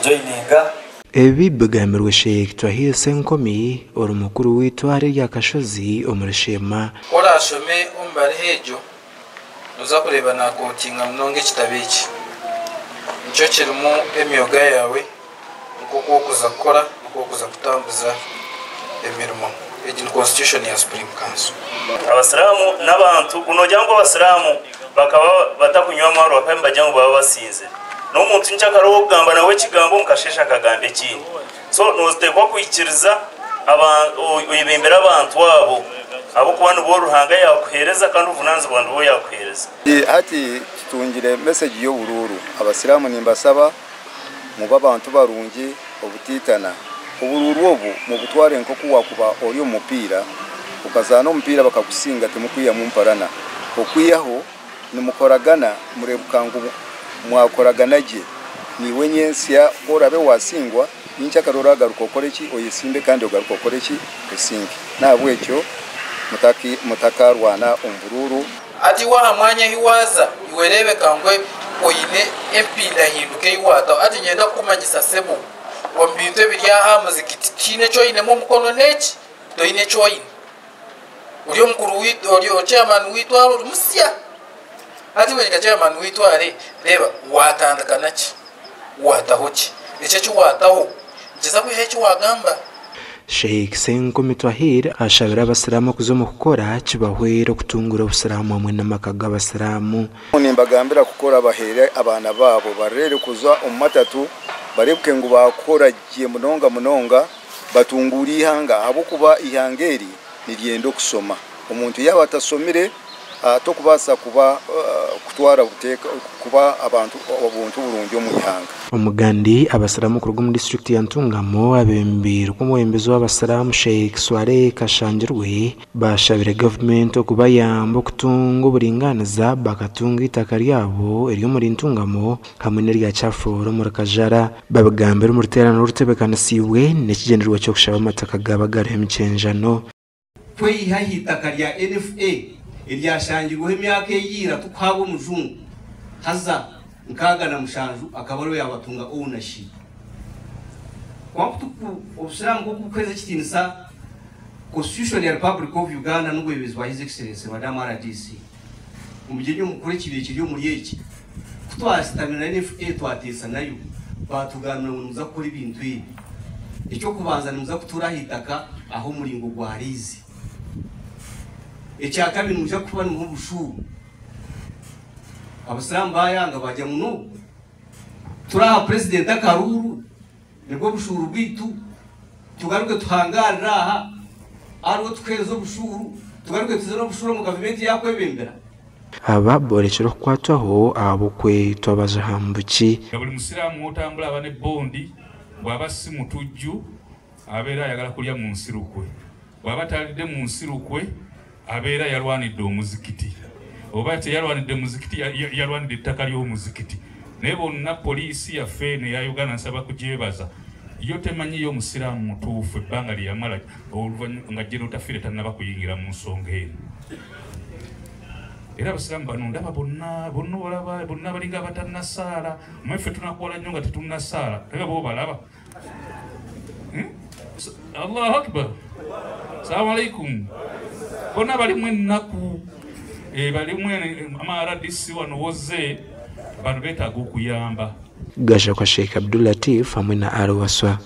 Joininga. Ebi bigambirwe Sheikh Twahir Ssenkomi ori mukuru w'eitware erya Kashozi omuri Sheema. Ku oraashome omu baruha egyo, nooza kureeba naakootinga munonga ekitabo eki. Nikyo kirimu emyoga yaawe, nk'oku orikuza kukora n'oku orikuza kutambuza emirimo. Egi ni Constitution ya Supreme Council. Abasiraamu n'abantu ku noogira ngu abasiraamu bakaba batakunywa amaarwa bakaba nibagira ngu baba basinzire. N'omuntu nkyakare ow'okugamba nawe ekigambo omu kasheeshe akagamba ekindi. So nooteekwa kwikiriza oyebembere abantu abo ahabw'okuba nibo Ruhanga yaakuheereza kandi obuvunaanizibwa nibo yaakuheereza. Hati tutungire mesegi y'oburuuru. Abasiraamu nimbasaba mube abantu barungi obutaitana. Oburuuru obu mubutware nk'oku waakuba ori omu mupiira, okazaana omupiira bakakusinga timukwihamu mparana. Okwihaho nimukoragana mureebuka ngu mwakoragana gye. Naiwe nyentsya ku oraabe waasingwa, nyenkyakare oraagaruka okore ki? Oyesimbe kandi ogaruke okore ki? Osinge. N'ahabw'ekyo mutakaarwana omu buruuru. Hati iwe aha mwanya ahi waaza, iwe reebeka ngu oine empindahinduka ei waataho. Hati niinyenda kukumanyisa sebo, omu bintu ebiri aha aha muzigiti tihaine eki oinemu omukono n'eki, toine eki oine. Ori omukuru waitu, ori chairman w'eitware ori musya. Hati iwe nka chairman w'eitware, reeba waatandika naki? Waataho ki? Eki eki waataho nikiza kwihaho eki waagamba? Sheikh Ssenkomi Twahir ashabire abasiraamu okuza omu kukora kibahwere okutunguura obusiraamu hamwe n'amaka g'abasiraamu. Nimbagambira kukora baheere abaana baabo bareere kuza omu matatu bareebuke ngu baakora gye munonga munonga batunguure eihanga ahabw'okuba eihanga eri niryenda okushoma. Omuntu yaaba atashomire tokubaasa kuba kutwara buteeka kuba abantu obuntu burungi omu ihanga. Omugandi, Abasiraamu kuruga omu disiturikiti ya Ntungamo abebembeirwe omwebembezi w'abasiraamu Sheikh Swaleh Kashangirwe bashabire gavumenti okubayamba okutunga oburingaaniza bakatunga eitaka ryabo ery'omuri Ntungamo hamwe n'erya Kyafoora omuri Kajara. Babigambire omu ruteerane orutebeekanisiibwe n'ekigyendererwa ky'okushaba amataka gaabo agariho emikyenjano. Kweyiha aha itaka rya NFA eryashangirweho emyaka eya ira tukuhaabwa omujungu haza 67 akaba ariwe yaabatunga ownership. Kwonka tuku obusiraamu nk'oku bukuheereza ekitiinisa Constitution ya Republic of Uganda n'obwebembezi bwa His Excellency Madam RDC Omugyenyi omukuru ekibiina ekiri omuri eki ku twasitamire na NFA twateesa nayo baatugambira ngu nimuza kukora ebintu ebi. Eky'okubanza nimuza kutuura aha itaka aha omuringo gwa riizi. Ekyakabiri nimwija kuba nimuha obushuuru. Abasiraamu baayanga baagira ngu no, turaha purezidenti akaruuru nibwo bushuuru bwaitu, tugaruke tuhangaarire aha ariwe tukuheereza obushuuru, tugaruke tuze n'obushuuru omu gavumenti ei akwebembera. Aba boorekire okukwatwaho ahabw'okwetwa bajahambuki. Nga buli musiraamu wotambula aba ne bond, bwaba si mutujju abeera ayagala kulya mu nsi lukwe, bwaba talidde mu nsi lukwe abeera yalwanidde omuzikiti oba teyalwanidde muzikiti yalwanidde ettaka ly'omuzikiti. Naye bonna poliisi yaffe eno eya Uganda nsaba kugyebaza yo temanyiyo omusiraamu mutuufu ebbanga lyeyamala oluvannyuma nga General Otafiire tannaba kuyingira mu nsonga eno. Era abasiraamu bano ndaba bonna bonna olaba bonna balinga abatannasaala omanyi ffe tunakuwala nnyo nga tetunnasaala naye bo balaba hmm? Allahu akbar salamu alaikum bonna balimu ennaku eh, balimu ama rdc wano wozze bano betaaga okuyamba Gashakwa Sheikh Abdul Latif hamwe na Ali Waswa.